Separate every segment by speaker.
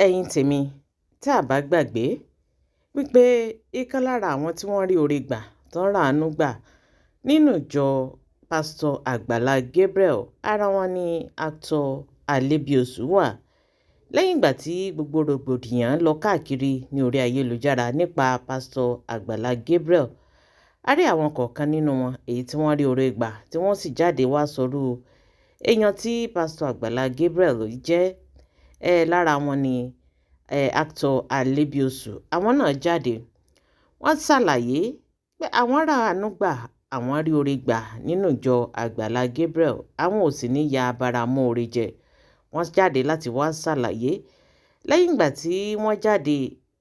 Speaker 1: Ẹ̀yin tèmi, tá a bá gbàgbé wípé ìkan lára àwọn tí wọ́n rí oore gbà tán ráàánú gbà nínú ìjọ Pásítọ̀ Àgbàlá Gabriel, ara wọn ni actor Alebiosu wà. Lẹ́yìn ìgbà tí gbogbo rògbòdìyàn lọ káàkiri ní orí ayélujára nípa Pásítọ̀ Àgbàlá Gabriel, a rí àwọn kọ̀ọ̀kan nínú wọn èyí tí wọ́n rí oore gbà tí wọ́n sì jáde wá sọrú èèyàn tí Pásítọ̀ Àgbàlá Gabriel jẹ́. Lára wọn ni actor Alebiosu. Àwọn náà jáde, wọ́n ṣàlàyé pé àwọn ráàánú gbà, àwọn rí oore gbà nínú ìjọ Àgbàlá Gabriel, àwọn ò sì ní ya abara mọ́ore jẹ. Wọ́n jáde láti wá ṣàlàyé. Lẹ́yìn ìgbà tí wọ́n jáde,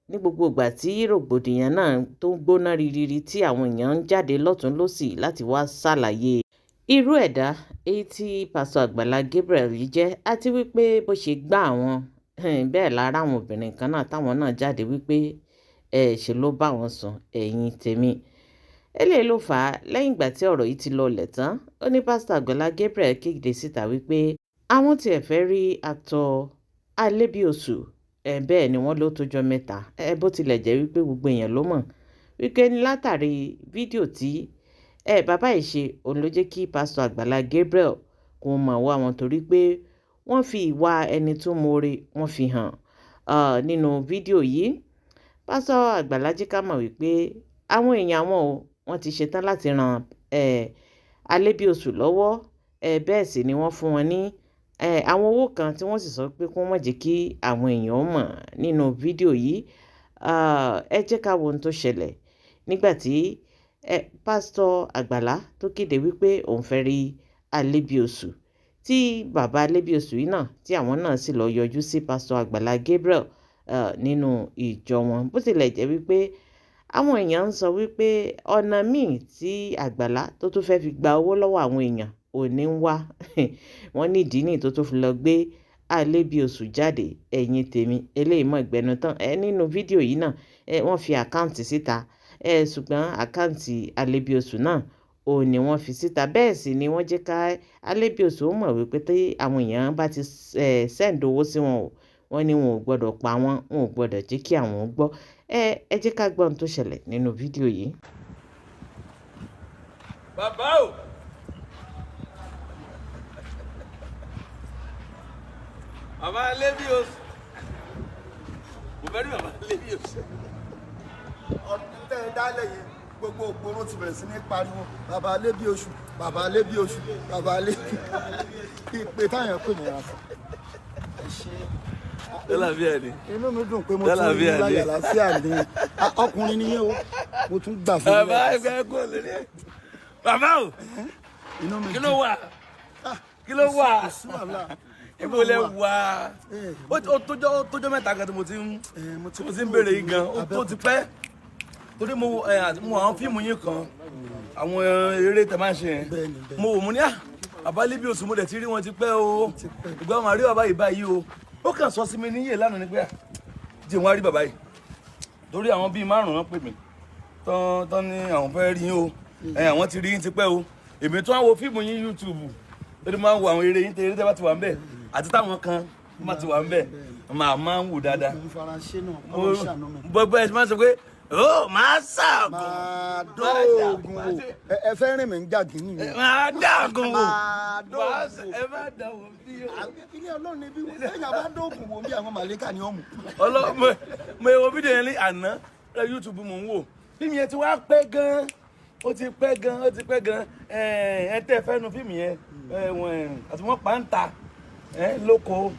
Speaker 1: ní gbogbo ìgbà tí rògbòdìyàn náà tó ń gbóná ririri tí àwọn èèyàn ń jáde lọ́tùn lósì láti wá ṣàlàyé irú ẹ̀dá èyí tí Pásítọ̀ Àgbàlá Gabriel yìí jẹ́, àti wípé bó ṣe gbá àwọn bẹ́ẹ̀ lára àwọn obìnrin kan náà táwọn náà jáde wípé ẹ ṣe ló bá wọn sùn. Ẹ̀yin tèmi, eléyìí ló fà á. Lẹ́yìn ìgbà tí ọ̀rọ̀ yìí ti lọlẹ̀ tán, ó ní Pásítọ̀ Àgbàlá Gabriel kéde síta wípé àwọn tiẹ̀ fẹ́ rí actor Alebiosu. Bẹ́ẹ̀ ni wọ́n ló tójọ́ mẹ́ta. Bó tilẹ̀ jẹ́ wípé gbogbo èèyàn ló mọ̀ wípé látàrí fídíò tí bàbá yìí ṣe, òun ló jẹ́ kí Pásítọ̀ Àgbàlá Gabriel kó mọ̀ wá wọn, torí pé wọ́n fi ìwà ẹni tó mọ̀ọ́re wọ́n fi hàn nínú fídíò yìí. Pásítọ̀ Àgbàlá jẹ́ ká mọ̀ wípé àwọn èèyàn àwọn o, wọ́n ti ṣetán láti ran Alebiosu lọ́wọ́. Bẹ́ẹ̀ sì ni wọ́n fún wọn ní àwọn owó kan tí wọ́n sì sọ pé kí wọ́n má jẹ́ kí àwọn èèyàn mọ̀ nínú fídíò yìí. Ẹ jẹ́ ká wo ohun tó ṣẹlẹ̀ nígbà tí Pásítọ̀ Àgbàlá tó kéde wípé òun fẹ́ rí Alebiosu, tí bàbá Alebiosu yìí náà tí àwọn náà sì lọ yọjú sí Pásítọ̀ Àgbàlá Gabriel nínú ìjọ wọn. Bó tilẹ̀ jẹ́ wípé àwọn èèyàn ń sọ wípé ọ̀nà míì tí Àgbàlá tó tún fẹ́ fi gba owó lọ́wọ́ àwọn èèyàn ò ní ń wá, wọ́n ní ìdí nìyí tó tún fi lọ gbé Alebiosu jáde. Ẹ̀yin tèmi, eléyìí mọ̀ ìgbẹ́nu tán. Nínú fídíò yìí náà, wọ́n fi àkáǹtì síta, ṣùgbọ́n àkáǹtì Alebiosu náà ò ní wọ́n fi síta. Bẹ́ẹ̀ sì ni wọ́n jẹ́ ká Alebiosu ó mọ̀ wípé tí àwọn èèyàn bá ti send owó sí wọn o, wọ́n ní wọn ò gbọ́dọ̀ pa wọ́n, wọn ò gbọ́dọ̀ jẹ́ kí àwọn gbọ́. Ẹ jẹ́ ká gbọ́ ohun tó ṣẹlẹ̀ nínú fídíò yìí.
Speaker 2: Bàbá o, bàbá Alebiosu, mo fẹ́ rí bàbá Alebiosu.
Speaker 3: Ọdún tẹ́ ẹ dálẹ̀ yìí, gbogbo ògbóró ti bẹ̀rẹ̀ sí ní pariwo bàbá Alebiosu, bàbá Alebiosu, bàbá Alebiosu. Ìpè táyà pè mí ra fún ẹ ṣe.
Speaker 2: Lálàáfíà ni.
Speaker 3: Inú mi dùn pé mo tún rí láyà. Àlàáfíà ni. Ọkùnrin ni yín o, mo tún gbà fún
Speaker 2: yín. Bàbá ẹgbẹ́ kò lè ní. Bàbá o, kí ló wà? Kí ló wà? Ibo lẹ wà? Ó tójọ́ mẹ́ta kan tí mo ti ń béèrè yìí gan, ó tó ti pẹ́. Torí mo àwọn fíìmù yín kan, àwọn eré tẹ máa ń ṣe yẹn, mo wò mo ní bàbá Alebiosu, mo dẹ̀ ti rí wọn ti pẹ́ o, ìgbà wọn àrí bàbá yìí báyìí o. Ó kàn sọ sí mi níyè lánàá ni pé jẹ́ wọn á rí bàbá yìí, torí àwọn bíi márùn-ún pè mí tán ní àwọn fẹ́ rí yín o, àwọn ti rí yín ti pẹ́ o. Èmi tún á wo fíìmù yín YouTube, torí máa ń wo àwọn eré yín, eré tẹ́ bá ti wà ń bẹ̀ àti táwọn kan má ti wà ń bẹ̀ máa ń wò dáadáa. Bọ́ ẹ máa ń sọ pé ó máa ṣàgùn,
Speaker 3: máa dóògùn o, ẹ fẹ́ rìn mí ń jàgín nìyẹn.
Speaker 2: Máa dàgùn o,
Speaker 3: máa dóògùn.
Speaker 2: Ẹ má dàgùn bí o.
Speaker 3: Ilé Ọlọ́run ni bí sẹ́yìn bá dóògùn wo bí àwọn màlẹ́kà ni ó mú.
Speaker 2: Ọlọ́mọ mo wo fídíò yẹn ní àná lórí YouTube, mò ń wò fíìmù yẹn ti wá pẹ́ gan, ó ti pẹ́ gan, ó ti pẹ́ gan. Ẹ tẹ́ fẹ́ nu fíìmù yẹn àti wọ́n pa ń ta lóko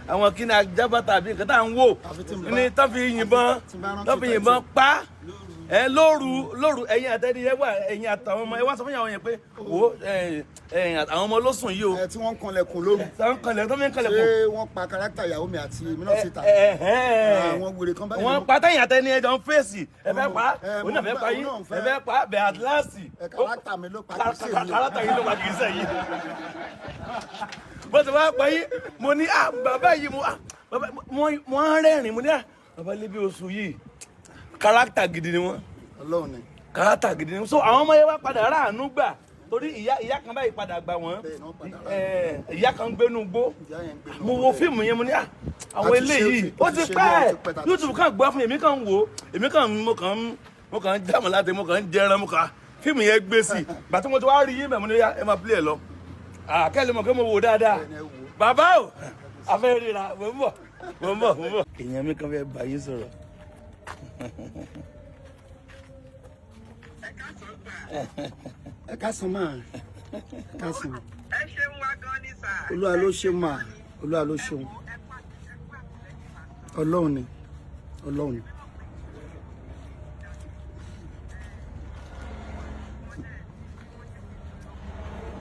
Speaker 2: àwọn kí ni ajábàtà àbí nǹkan tá à ń wò ní tán fi yìnbọn pa lóru lóru. Ẹ̀yin àtẹni yẹn wà, ẹ̀yin àtàwọn ọmọ ẹ wá sọ fún àwọn yẹn pé wò àwọn ọmọ ló sùn yìí o.
Speaker 3: Tí wọ́n ń kanlẹ̀kùn lóru.
Speaker 2: Tí wọ́n ń kanlẹ̀kùn, tó fi ń kanlẹ̀kùn.
Speaker 3: Ṣé wọ́n pa kárátà ìyàwó mi àti èmi náà síta? Àwọn wèrè kan báyìí.
Speaker 2: Wọ́n pa tẹ̀yìn àtẹni ẹjọ́ ń fèsì, ẹ fẹ́ pa òun náà fẹ́ pa yín, ẹ fẹ́ pa bẹ̀ àtìláàsì.
Speaker 3: Kárátà mi ló pa kìí ṣe mi.
Speaker 2: Kárátà yín ló pa kìí ṣe yín. Bó ti wá pa yín, mo ní bàbá yìí, mo ń rẹ́rìn-ín, mo ní bàbá Alebiosu yìí kárátà gidi ni wọ́n.
Speaker 3: Ọlọ́run ni.
Speaker 2: Kárátà gidi ni. So àwọn ọmọ yẹn wá padà ráàánú gbà. Torí ìyá kan báyìí padà gbà wọ́n.
Speaker 3: Bẹ́ẹ̀ náà padà rà.
Speaker 2: Ìyá kan gbénú gbó.
Speaker 3: Ìyá yẹn ń gbénú
Speaker 2: Mo
Speaker 3: gbó,
Speaker 2: wo
Speaker 3: bẹ́ẹ̀.
Speaker 2: fíìmù yẹn, mo ní àwọn
Speaker 3: A ti ṣe,
Speaker 2: eléyìí
Speaker 3: ó
Speaker 2: ó
Speaker 3: ti
Speaker 2: ti
Speaker 3: ṣe
Speaker 2: pẹ́.
Speaker 3: bí ó ti pẹ́ tá a ti
Speaker 2: YouTube
Speaker 3: ṣe.
Speaker 2: kàn gbọ́ fún mi, èmi kàn ń wò ó, èmi kàn ń mo kàn ń jámọ̀ láti mo kàn ń jẹran, mo kàn fíìmù yẹn gbé sí i. Bàtí mo ti wá rí yín mẹ́, mo ní yá, ẹ máa play ẹ lọ. Àkẹ́lẹ́ mọ̀ pé mo wò dáadáa.
Speaker 3: Bẹ́ẹ̀ ni, ẹ wò ó.
Speaker 2: Bàbá o, a fẹ́ ríra, mo ń bọ̀, mo ń bọ̀, mo ń bọ̀. Èèyàn mi kan fẹ́ bá yín sọ̀rọ̀.
Speaker 3: Ẹ káàsán máa, ẹ káàsán.
Speaker 4: Ẹ ṣeun wa gan ni sà.
Speaker 3: Olúwa ló ṣeun máa, Olúwa ló ṣeun. Ọlọ́run ni, Ọlọ́run ni.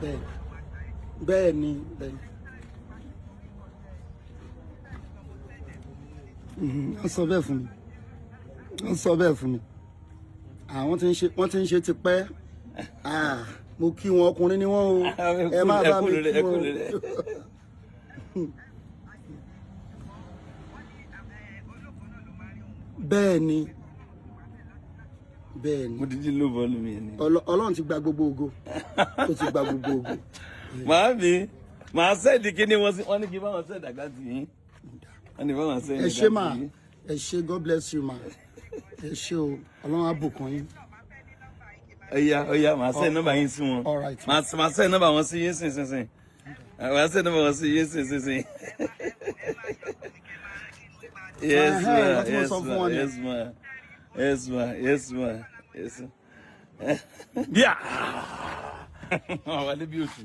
Speaker 3: Bẹ́ẹ̀ bẹ́ẹ̀ ni, bẹ́ẹ̀ ni. Wọ́n sọ bẹ́ẹ̀ fún mi, wọ́n sọ bẹ́ẹ̀ fún mi. Àwọn tí ń ṣe, wọ́n ti ń ṣe tipẹ́. Ah, mo kí wọn, ọkùnrin ni wọ́n o. Ẹ má bá mi kí wọn o. Bẹ́ẹ̀ ni, bẹ́ẹ̀ ni.
Speaker 2: Mo dídí ló bọ́ọ̀lù mi ni.
Speaker 3: Ọlọ́run ti gba gbogbo ògo, ó ti gba gbogbo ògo.
Speaker 2: Màámi, màá sẹ́ẹ̀dì kí ni wọ́n sí, wọ́n ní kí n bá wọn sẹ́ẹ̀dì àkáǹtì yín. Wọ́n ní bá wọn sẹ́ẹ̀dì
Speaker 3: Ẹ ṣé mà,
Speaker 2: àkáǹtì yín.
Speaker 3: ẹ ṣé, God bless you ma, ẹ ṣé o, Ọlọ́run á bùkún yín.
Speaker 2: Ọ̀yá ọ̀yá, màá sẹ́ẹ̀dì nọ́mbà yín sí wọn.
Speaker 3: All right.
Speaker 2: Màá sẹ́ẹ̀dì nọ́mbà wọn sí yín sìn sìn sìn. Màá sẹ́ẹ̀dì nọ́mbà wọn sí yín sìn sìn sìn. Yes ma,
Speaker 3: Ẹhẹ́, nǹkan tí mo
Speaker 2: yes
Speaker 3: sọ fún
Speaker 2: ma,
Speaker 3: wọn ni.
Speaker 2: yes ma, yes ma, yes ma, yes ma. Bíà! Àwọn alẹ́ bí oṣù.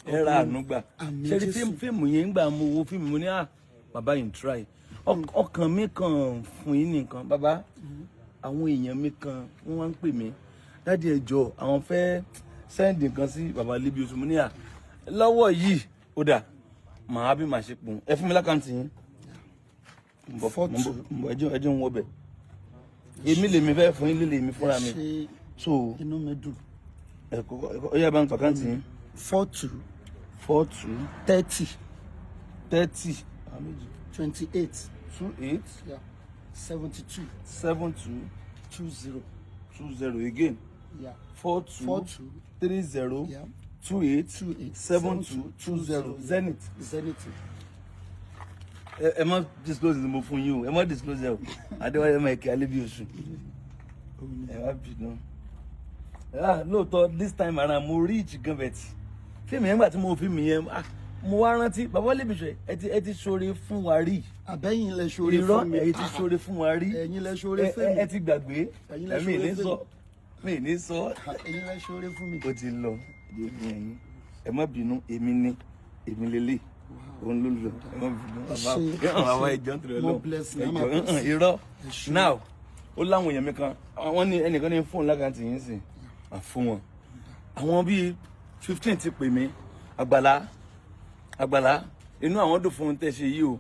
Speaker 2: Ẹ ra àánú gbà.
Speaker 3: Àmín
Speaker 2: Ṣé rí
Speaker 3: Jésù.
Speaker 2: fíìmù yẹn ń gbà, mo wo fíìmù, mo ní à bàbá yìí ń try. Ọkàn mi kàn fún yín nìkan. Bàbá, àwọn èèyàn mi kan wọ́n wá ń pè mí. Daddy, ẹ jọ̀ọ́, àwọn fẹ́ send nǹkan sí bàbá Alébíoṣù. Mo ní à lọ́wọ́ yìí ó dà màá bí màá ṣe pòun. Ẹ fún mi l'account yín. Mo bọ̀, mo bọ̀, mo bọ̀, ẹjọ́ ń wọ bẹ̀. Èmi lèmi fẹ́ fún yín lélẹ̀ mi fúnra mi.
Speaker 3: Ṣé
Speaker 2: So
Speaker 3: inú mi dùn.
Speaker 2: Ẹ kọ́kọ́ ó yá, bá ń pa account yín.
Speaker 3: 42
Speaker 2: 42
Speaker 3: 30
Speaker 2: 30
Speaker 3: 28
Speaker 2: 28
Speaker 3: 72
Speaker 2: 72
Speaker 3: 20.
Speaker 2: 20 again.
Speaker 3: Yeah.
Speaker 2: 42
Speaker 3: 42
Speaker 2: 30 28
Speaker 3: 28
Speaker 2: 72 20, Zenith.
Speaker 3: Zenith.
Speaker 2: Ẹ má disclose ni mo fún yín o, ẹ má disclose ẹ o. Adéwálé Michael Alébíoṣù, ẹ má bínú. Ah, lóòótọ́, this time around mo reach gan, but fíìmù yẹn, gbà tí mo wo fíìmù yẹn, ah, mo wá rántí bàbá Alébíoṣù. Ẹ ti ṣoore fún wa rí.
Speaker 3: Àbẹ́yìn lẹ ṣoore
Speaker 2: Irọ́,
Speaker 3: fún mi.
Speaker 2: ẹ ti ṣoore fún wa rí.
Speaker 3: Ẹ̀yin lẹ ṣoore fún mi.
Speaker 2: Ẹ ti gbàgbé.
Speaker 3: Ẹ̀yin lẹ
Speaker 2: Ẹ̀mí
Speaker 3: ṣoore
Speaker 2: ní
Speaker 3: fún
Speaker 2: sọ, mi ní sọ.
Speaker 3: Ẹ̀yin lẹ ṣoore fún mi.
Speaker 2: Ó ti lọ èmi, ẹ̀yin ẹ má bínú, èmi ni, èmi lélẹ̀, òun ló lọ, ẹ má bínú bàbá.
Speaker 3: Ṣé,
Speaker 2: Bàbá,
Speaker 3: ṣé.
Speaker 2: ẹjọ́ ń tẹ̀lé
Speaker 3: More
Speaker 2: lọ.
Speaker 3: blessing,
Speaker 2: Ẹjọ́
Speaker 3: I'm a blessing.
Speaker 2: irọ́.
Speaker 3: Ṣé.
Speaker 2: Now, ó láwọn èèyàn mi kan, wọ́n ní ẹnìkan ní fóònù l'account yín sìn àfún wọn. Àwọn bíi 15 ti pè mí, àgbàlá, àgbàlá, inú àwọn dùn fún tẹ́ ṣe yìí o,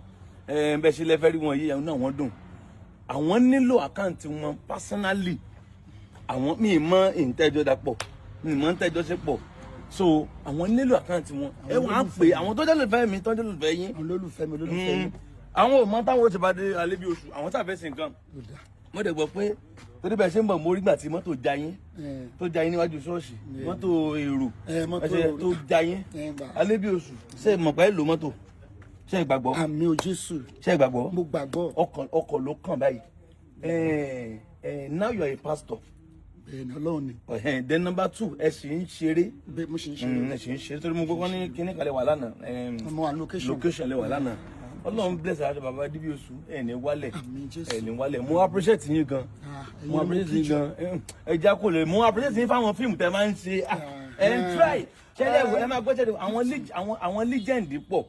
Speaker 2: ẹ bẹ́ẹ̀ ṣe lẹ́fẹ́ rí wọn yìí, inú àwọn dùn, àwọn nílò account wọn personally. Àwọn mi mọ ìǹtẹ́jọ́ dapọ̀, mi mọ ìǹtẹ́jọ́ ṣe pọ̀, so àwọn nílò account wọn. Ẹ wọ́n á pè àwọn tó jẹ́ lòlùfẹ́ mi, tó jẹ́ lòlùfẹ́ yín.
Speaker 3: Olólùfẹ́ mi, olólùfẹ́ mi.
Speaker 2: Àwọn ò mọ táwọn ó ti bá dé alẹ́ bí oṣù, àwọn tá a fẹ́ sin nǹkan.
Speaker 3: Ó dà.
Speaker 2: Mo dẹ̀ gbọ́ pé torí bẹ́ẹ̀ ṣe ń bọ̀, mo rí gbà tí mọ́tò já yín, tó já yín níwájú ṣọ́ọ̀ṣì, mọ́tò èrò,
Speaker 3: Ẹ, mọ́tò
Speaker 2: ẹ ṣe
Speaker 3: èrò.
Speaker 2: tó já yín.
Speaker 3: Ẹ, gbà.
Speaker 2: Alẹ́ bí oṣù, ṣé mọ̀ pé ẹ lo mọ́tò? Ṣé ẹ gbàgbọ́?
Speaker 3: Àmín o Jésù.
Speaker 2: Ṣé ẹ gbàgbọ́?
Speaker 3: Mo gbàgbọ́.
Speaker 2: Ọkọ̀ ló kàn báyìí. Now you are a pastor.
Speaker 3: Bẹ́ẹ̀ ni, Ọlọ́run ni.
Speaker 2: Then number two, ẹ sì ń ṣeré.
Speaker 3: Bẹ́ẹ̀, mo ṣe ń ṣe.
Speaker 2: Ẹ sì ń ṣeré torí mo gbọ́ ní kíní kalẹ̀ wà lánàá.
Speaker 3: Mo wà ní location.
Speaker 2: Location lẹ wà lánàá. Ọlọ́run bless ara bàbá Adébíoṣù, ẹ ní wálẹ̀.
Speaker 3: Àmín Jésù.
Speaker 2: Ẹ ní wálẹ̀. Mo appreciate yín gan.
Speaker 3: Ah, ẹ̀yin
Speaker 2: Mo
Speaker 3: ló
Speaker 2: appreciate
Speaker 3: kí
Speaker 2: yín gan. Ẹ já kò lè mo appreciate yín fáwọn fíìmù tẹ máa ń ṣe. Ah, ẹ ń try ṣẹlẹ̀, ẹ máa gbọ́ ṣẹlẹ̀, àwọn legend pọ̀.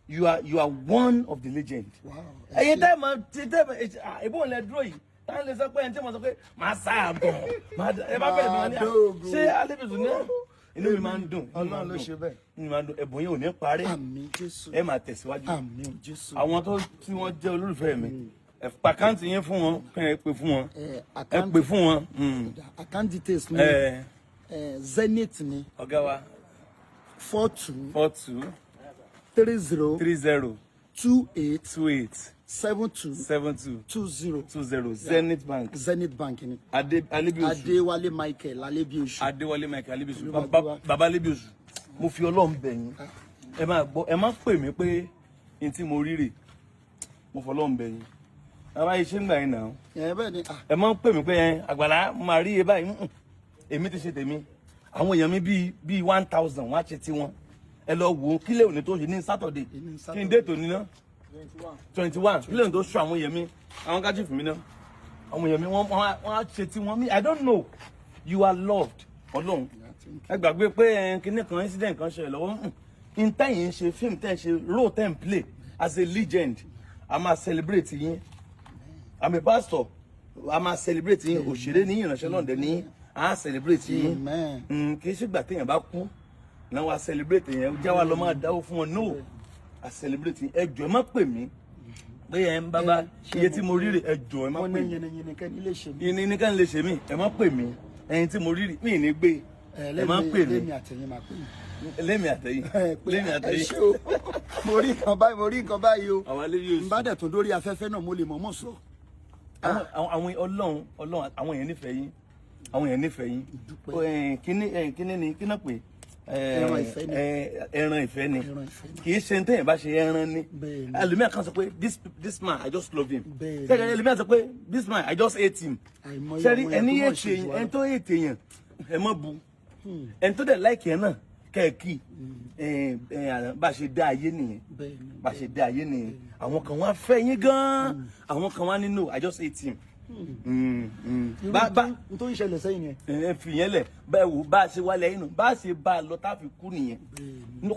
Speaker 2: You are one of the legend.
Speaker 3: Wow.
Speaker 2: Ẹ̀yin tẹ́ mọ̀ tí tẹ́ mọ̀ ìbò ńlẹ̀ dúró yìí, táwọn lè sọ pé ẹni tí mo sọ pé màá sá àgàn, ẹ bá bẹ̀rẹ̀, máa ní à
Speaker 3: Dóògùn.
Speaker 2: ṣé Alébíoṣù ní inú mi máa ń dùn, inú mi máa ń
Speaker 3: Ọlọ́run ló
Speaker 2: dùn.
Speaker 3: ṣe bẹ́ẹ̀.
Speaker 2: Inú mi máa ń dùn. Ẹ̀bùn yìí ò ní parẹ́.
Speaker 3: Àmín Jésù.
Speaker 2: Ẹ máa tẹ̀síwájú.
Speaker 3: Àmín Jésù.
Speaker 2: Àwọn tó tí wọ́n jẹ́ olólùfẹ́ mi, ẹ pa account yín fún wọn, ẹ pè fún wọn.
Speaker 3: Ẹ,
Speaker 2: Ẹ
Speaker 3: account-
Speaker 2: pè fún wọn.
Speaker 3: Account details mi.
Speaker 2: Ẹ
Speaker 3: Zenith ni.
Speaker 2: Ọ̀gá wa.
Speaker 3: 42
Speaker 2: 42
Speaker 3: 30
Speaker 2: 30
Speaker 3: 28
Speaker 2: 28
Speaker 3: 72
Speaker 2: 72
Speaker 3: 20.
Speaker 2: 20, Zenith Bank.
Speaker 3: Zenith Bank ni.
Speaker 2: Adé Alébíoṣù.
Speaker 3: Adéwálé Michael Alébíoṣù.
Speaker 2: Adéwálé Michael Alébíoṣù.
Speaker 3: Olúwa gbé wa.
Speaker 2: Bàbá Alébíoṣù, mo fi Ọlọ́run bẹ̀ yín, ẹ máa gbọ́, ẹ má pè mí pé n tí mo rí rè. Mo fọlọ́run bẹ̀ yín, bàbá yìí ṣé ń gbà yín náà.
Speaker 3: Ẹ bẹ́ẹ̀ ni, ah.
Speaker 2: Ẹ má pè mí pé ẹ Àgbàlá, mo máa rí iye báyìí. Èmi ti ṣe tèmi. Àwọn èèyàn mi bíi 1,000 wọ́n á ṣe tiwọn. Ẹ lọ wò ó, kílẹ̀ òní tó ṣe ní Saturday.
Speaker 3: Ní
Speaker 2: Kí n dé tòní náà, 21, kílẹ̀ òní tó ṣọ àwọn èèyàn mi, àwọn kájífù mi náà, àwọn èèyàn mi, wọ́n á ṣe tiwọn. Mi, I don't know, you are loved. Ọlọ́run, ẹ gbàgbé pé ẹ kinní kan, incident kan ṣẹlẹ̀ lọ́wọ́. N tẹ́yìn ń ṣe fíìmù, tẹ́ ń ṣe role, tẹ́ ń play as a legend, a máa celebrate yín. I'm a pastor, a máa celebrate yín. Òṣèré ní ìránṣẹ́ lọ́ndẹ̀ ní, a celebrate yín.
Speaker 3: Amen.
Speaker 2: Kì í ṣègbà téèyàn bá kú náà wá celebrate yẹn, jẹ́ wá lọ máa dáwó fún wọn. No, a celebrate yín. Ẹ jọ̀ọ́, ẹ má pè mí pé ẹ ń bábá iye tí mo rí rè. Ẹ jọ̀ọ́, ẹ má
Speaker 3: Wọ́n
Speaker 2: pè
Speaker 3: ní
Speaker 2: mí.
Speaker 3: Yìnyín kẹ́ni lè ṣe mí.
Speaker 2: Ìní ní ká ń lè ṣe mí. Ẹ má pè mí. Ẹyin tí mo rí rè mí ní gbé. Ẹ má pè mí.
Speaker 3: Lémi àtẹ̀yìn máa pè mí.
Speaker 2: Lémi àtẹ̀yìn.
Speaker 3: Ẹ pé
Speaker 2: Lémi
Speaker 3: ẹ
Speaker 2: àtẹ̀yìn.
Speaker 3: ṣé o, mo rí nǹkan báyìí, mo rí nǹkan báyìí o.
Speaker 2: Àwọn alẹ́ yóò
Speaker 3: N bá dẹ̀ tún dórí afẹ́fẹ́ náà, mo lè mọ̀ọ́mọ̀ sọ.
Speaker 2: Àwọn Ọlọ́run, àwọn èèyàn nífẹ̀ẹ́ yín, àwọn èèyàn nífẹ̀ẹ́ yín.
Speaker 3: Dúpẹ́.
Speaker 2: Kíní ni kíná pé
Speaker 3: Ẹran ìfẹ́ ni.
Speaker 2: Ẹran ìfẹ́ ni.
Speaker 3: Ẹran ìfẹ́ ni.
Speaker 2: Kì í ṣe ntẹ́yìn bá ṣe, ẹran ni.
Speaker 3: Bẹ́ẹ̀ni.
Speaker 2: Ẹlòmíà kan sọ pé this man, I just love him.
Speaker 3: Bẹ́ẹ̀ni.
Speaker 2: Sẹ́ni ẹlòmíà sọ pé this man, I just hate him.
Speaker 3: Àìmọye
Speaker 2: Sẹ́ni
Speaker 3: àwọn èèyàn
Speaker 2: ẹni
Speaker 3: tó mọ̀
Speaker 2: hate
Speaker 3: ṣe jù
Speaker 2: èèyàn,
Speaker 3: wá
Speaker 2: ẹni
Speaker 3: lọ.
Speaker 2: tó hate èèyàn, ẹ má bu. Ẹni tó dẹ̀ like ẹ náà, kẹ́ẹ̀kì ẹ ẹ. Bá a ṣe dá ayé nìyẹn.
Speaker 3: Bẹ́ẹ̀ni.
Speaker 2: Bá a ṣe dá ayé nìyẹn. Àwọn kan wá fẹ́ yín gan-an, àwọn kan wá nínú, I just hate him.
Speaker 3: Irú
Speaker 2: Bá
Speaker 3: n tó ń ṣẹlẹ̀ sẹ́yìn yẹn.
Speaker 2: Ẹ fi yẹn lẹ̀ bẹ́ẹ̀. Wò bá a ṣe wálé yín nù, bá a ṣe bá a lọ tá a fi kú nìyẹn.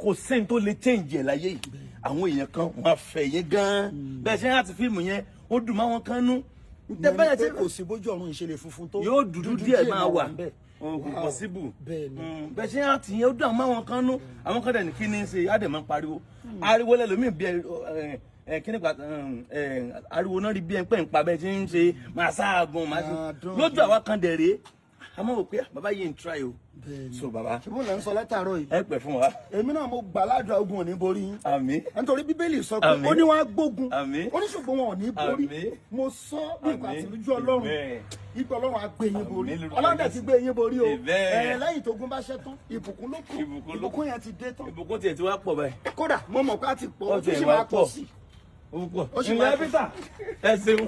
Speaker 2: Kò sẹ́ni tó lè change ẹ̀ láyé yìí. Àwọn èèyàn kan wọ́n á fẹ́ yín gan-an. Bẹ́ẹ̀ ṣe láti fíìmù yẹn, ó dùn mọ́ àwọn kan nú.
Speaker 3: Ìyẹn ni pé kò sí bójú ọ̀run ìṣẹ̀lẹ̀ funfun tó.
Speaker 2: Yóò dúdú díẹ̀ máa wà.
Speaker 3: Ńbẹ̀.
Speaker 2: Kò possible.
Speaker 3: Bẹ́ẹ̀ni.
Speaker 2: Bẹ́ẹ̀ ṣe láti yẹn, ó dùn mọ́ àwọn kan nú. Àwọn kan dẹ̀ ní kí ni ṣe, á dẹ̀ máa pariwo ariwo lẹ́lòmíì bí ẹ ẹ kí ni pa ẹ ariwo náà rí bí ẹ ń pẹ́ ń pa. Bẹ́ẹ̀ ṣe ń ṣe máa sáàgùn máa ṣe
Speaker 3: Máa dùn.
Speaker 2: lójú àwa kan dẹ̀ rèé, a máa wò pé, ah, bàbá yìí ń try o.
Speaker 3: Bẹ́ẹ̀ni.
Speaker 2: So bàbá,
Speaker 3: Ṣé mo lè ń sọ látàárọ̀ yìí?
Speaker 2: Ẹ pẹ́ fún wa.
Speaker 3: Èmi náà, mo gbà ládùúgbò, ogun ò ní borí yín.
Speaker 2: Àmín.
Speaker 3: Nítorí Bíbélì sọ pé
Speaker 2: Àmín.
Speaker 3: ó ní wọn á gbógun,
Speaker 2: Àmín.
Speaker 3: ó ní ṣùgbọ́n wọn ò ní borí.
Speaker 2: Àmín.
Speaker 3: Mo sọ bí nǹkan
Speaker 2: Àmín.
Speaker 3: àti lójú Ọlọ́run,
Speaker 2: Amen.
Speaker 3: ipò Ọlọ́run á gbé yín borí.
Speaker 2: Àmín lórúkọ
Speaker 3: Ọlọ́run dẹ̀ ti gbé yín borí o.
Speaker 2: Amen.
Speaker 3: Ẹ lẹ́yìn tó gun bá ṣẹ́ tán, ìbùkún ló kù.
Speaker 2: Ìbùkún ló kù.
Speaker 3: Ìbùkún yẹn ti dé tán.
Speaker 2: Ìbùkún tiẹ̀ ti wá pọ̀ báyìí.
Speaker 3: Kódà mo mọ̀ pé a ti pọ̀,
Speaker 2: Ó
Speaker 3: ó tún
Speaker 2: tiẹ̀
Speaker 3: sì
Speaker 2: wá
Speaker 3: máa pọ̀
Speaker 2: pọ̀.
Speaker 3: sí i.
Speaker 2: Ó pọ̀.
Speaker 3: Ó sì
Speaker 2: Ǹlẹ́
Speaker 3: máa pọ̀.
Speaker 2: Peter, ẹ ṣeun.